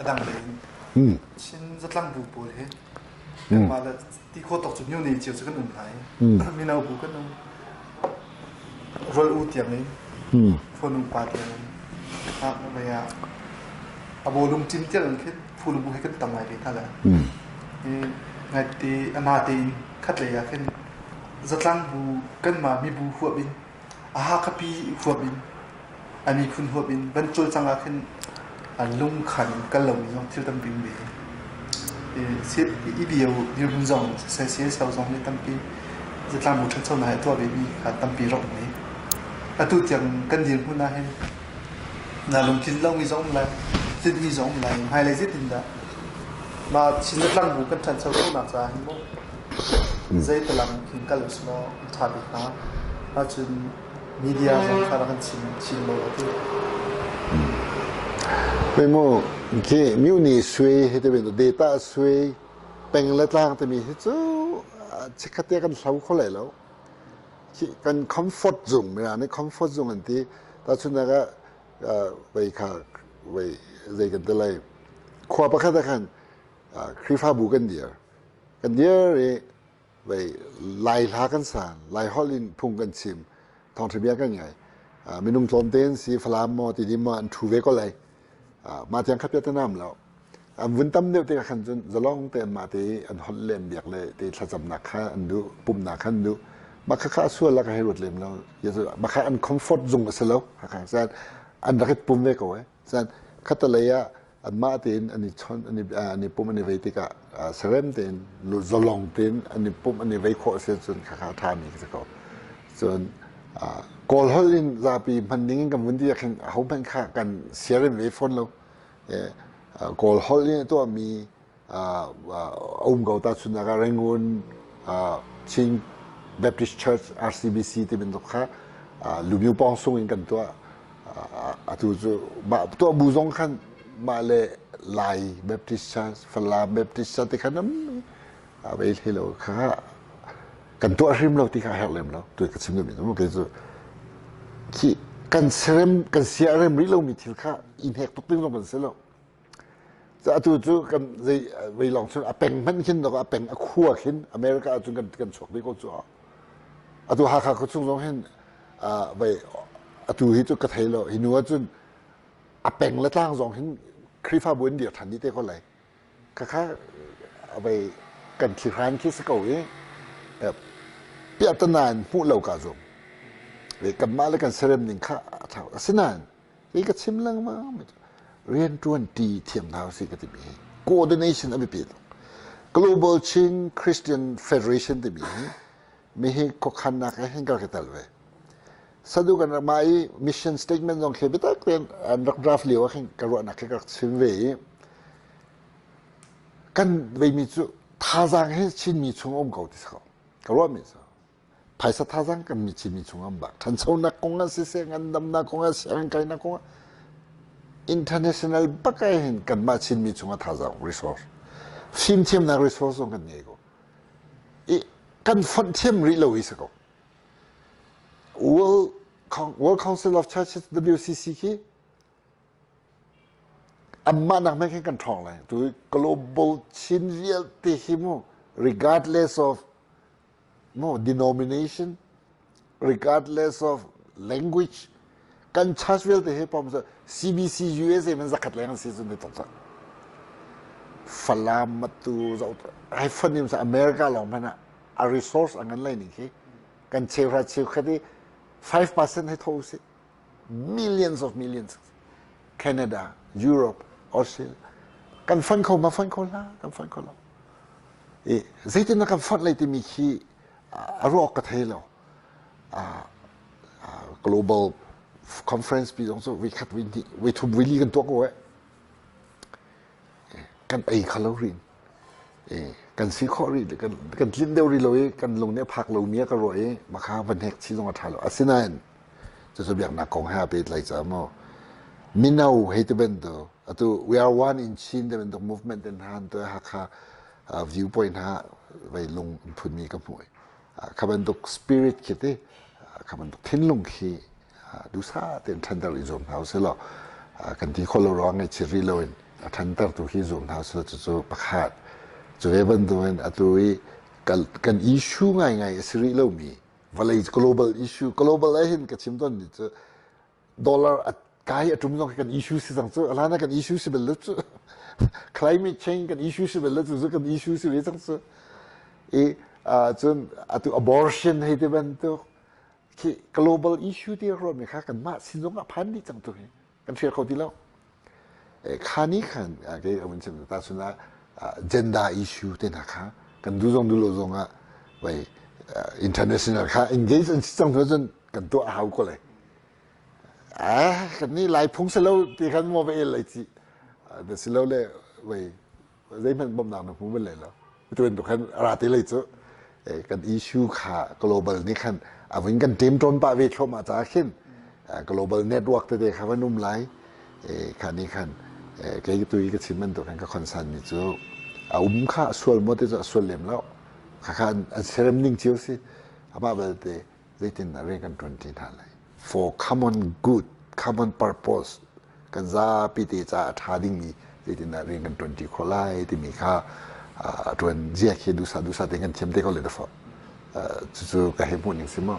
A dang lei in Chin zatlang bu pawl hi kanmah le ti khawh tawk cu myo ne cio cu kan um hna i mino bu kan um rual u tiang in phone upa tiang in mei ah a bawlung cim tiang in khin phulu bu he kan tam ngai ve hna le i ngai te a na tein khat lei ah khin zatlang bu kanmah mibu huap in A Hakhapi huap in a miphun huap in van cawlcang ah khin lungkhan in kal lomi zong thil tampi um ve. I bio dirhmun zong siseh CSO zong nih tampi zatlang bu ṭhanchonak he tuah vemi kha tampi rak um i atu tiang kan dirhmun ah hin na lungtlin lomi zong um lai, tlinmi zong um lai, hmailei zeitindah mah Chin zatlang bu kan ṭhancho khawhnak caah hin maw Zeitalang khin kal usih law a ṭha bik hnga. Ahcun media zong kha rak kan chim chin lo ti. Pei mu khi muni sui hi te bin data sui peng le tlang timi hi cu chikkhat te kan hlo kho lai lo. Khi kan comfort zung mira nih comfort zung an ti. Tahchunhnak ah vei kha vei zei kan ti lai. Khua pakhat ah khan Khrihfabu kan dir. Kan dir i vei Lai hla kan san, Lai holh in phung kan chim, thawngṭha bia kan ngai. Minung tlawmte an si, Falam maw, Tidim maw an ṭhu ve ko lai. Mah tiang kha piat a nam lo. An vun tam deuh tikah khan cun zalong te anmah te i an holh le an biak le te thlacamnak kha an duh, pumhnak kha an duh. Mah khakha a sual la ka hei ruat lem lo. Mah kha an comfort zung a si lo. Khakha an rak i pum ve ko eh. Cun khattelei ah anmah tein an i chawnh, an i pumh, an i vei tikah serem tein, zalong tein an i pumh, an i vei khawh a si ahcun khakha a ṭhami ka si ko. Cun Kawl holh in zapi hman ding in kan vun ti ah khin ahohmanh kha kan siarem ve fawn lo. Kawl holh in a tuahmi a um ko tahchunhnak ah Rangoon Chin Baptist Church RCBC ti bantuk kha Lumyu pawng sung in kan tuah atu cu mah tuah bu zong khan mah le Lai Baptist Church Falam Baptist Church ti khan am a vei hlei lo kha kan tuah hrim lo ti kha herh lem lo tu ka chim duhmi cu kei cu khi kan serem kan siarem rih lomi thil kha i hnek tuk ding zong kan si lo Atu cu kan zei vei lawng cun a peng hmanh khin a peng a khua khin America ahcun kan kan chuak dih ko cu. Atu Hakha khua chung zong hin vei atu hi cu ka thei lo. Hi nu ahcun a peng le tlang zong hin Khrihfabu in dir ṭhan dih te ko lai. Khakha vei kan thlihran khi si ko i piahtana in hmuh lo ka zum. Kanmah le kan serem ning kha a ṭha. Asinain Hi ka chim lengmang mi cu rianṭuan ṭi thiam hna usih ka timi hi coordination a biapi tuk. Global Chin Christian Federation timi hi mihi khuakhannak he hin ka rak i tel ve. Sadu kan rak mah i mission statement zong khi biatak tein an rak draft lio ah khin ka ruahnak khi ka rak chim ve i kan veimi cu thazaang hi Chinmi chung um ko ti si ko. Ka ruahmi cu. Phaisa thazaang kan mi Chinmi chung an bak. Ṭhanchonak kong ah siseh, ngandamnak kong ah, sianginn kainak kong ah international bak ah hin kanmah Chinmi chung ah thazaang resource fimthiamnak resource zong kan ngei ko. I kan fonh thiam rih lo hi si ko. World, World Council of Churches WCC khi Anmah nak hmanh khin kan ṭhawng lai. Tu global Chin vialte hi mu regardless of mu denomination, regardless of language, kan church vialte hi pom CBC USA man zakhat leng an si cun ni tok cang. Falam matu zo ai fanim sa America lawng hmanh ah a resource an ngan lai ning khi kan cheuhra cheukhat i 5% hi tho usih. Millions of millions. Canada, Europe, Australia. Kan fund kho ma fund kho la, kan fund kho lo. I zeitin na kan fund lai timi khi a ruak ka thei lo. Global conference pi zong cu vi khat vi hnih vi thum vi li kan tuah ko eh. Kan ei kho lo rin. Kan si khawh rih kan kan tlinh deuh rih lo i kan lung nih a phak lomi a ka ruah i makha van hek chi zong a ṭha lo. Asinain cucu biaknak kong he aa pehtlai caah maw mino hei ti bantuk atu we are one in Chin ti bantuk movement in han tu Hakha viewpoint ha vei lung an phunmi ka hmuh kha bantuk spirit khi ti kha bantuk thinlung khi duhsah tein ṭhanter i zuam hna usih law kan ti khawh lo ruang ngaihchia rih loin. A ṭhantertu hi zum hna usih cucu pakhat. Cu ve bantukin atu i kan issue ngaingai a si rih lomi vawlei global issue global ah hin ka chim tawnmi cu dollar a kai a ṭum zong khi kan issue si cang cu a hlan ah kan issue si bal lo cu climate change kan issue si bal lo cu kan issue si ve cang cu i cun atu abortion hei ti bantuk khi global issue ti ruahmi kha kanmah sin zong ah phan dih cang tu hi kan hrial kho ti lo. Kha nih khan kei a vun chim ta chun ah gender issue te hna kha kan du zong du lo zong ah vai international kha engage an si cang cun kan tuah a hau ko lai. Ah kan ni lai phung se lo ti khan mo va el lai ci. Da si lo le vai zeihmanh bawmhnak na hmu bal lai lo. Tu bantuk khan ra te lei cu kan issue kha global nih khan a vun kan ṭemṭawn pah ve thluahmah caah khin global network tete kha van um lai kha nih khan kei tu i ka chim bantuk khan ka concern mi cu a um kha a sual maw ti cu a sual lem lo kha kha an serem ning cio si amah belte zeitindah rian kan ṭuan ṭi hna lai for common good common purpose kan zapi te caah a ṭha dingmi zeitindah rian kan ṭuan ṭi khawh lai timi kha a ṭuan zia khi duhsah duhsah tein kan thiam te ko le dafawh cucu ka hei hmuh ning si maw.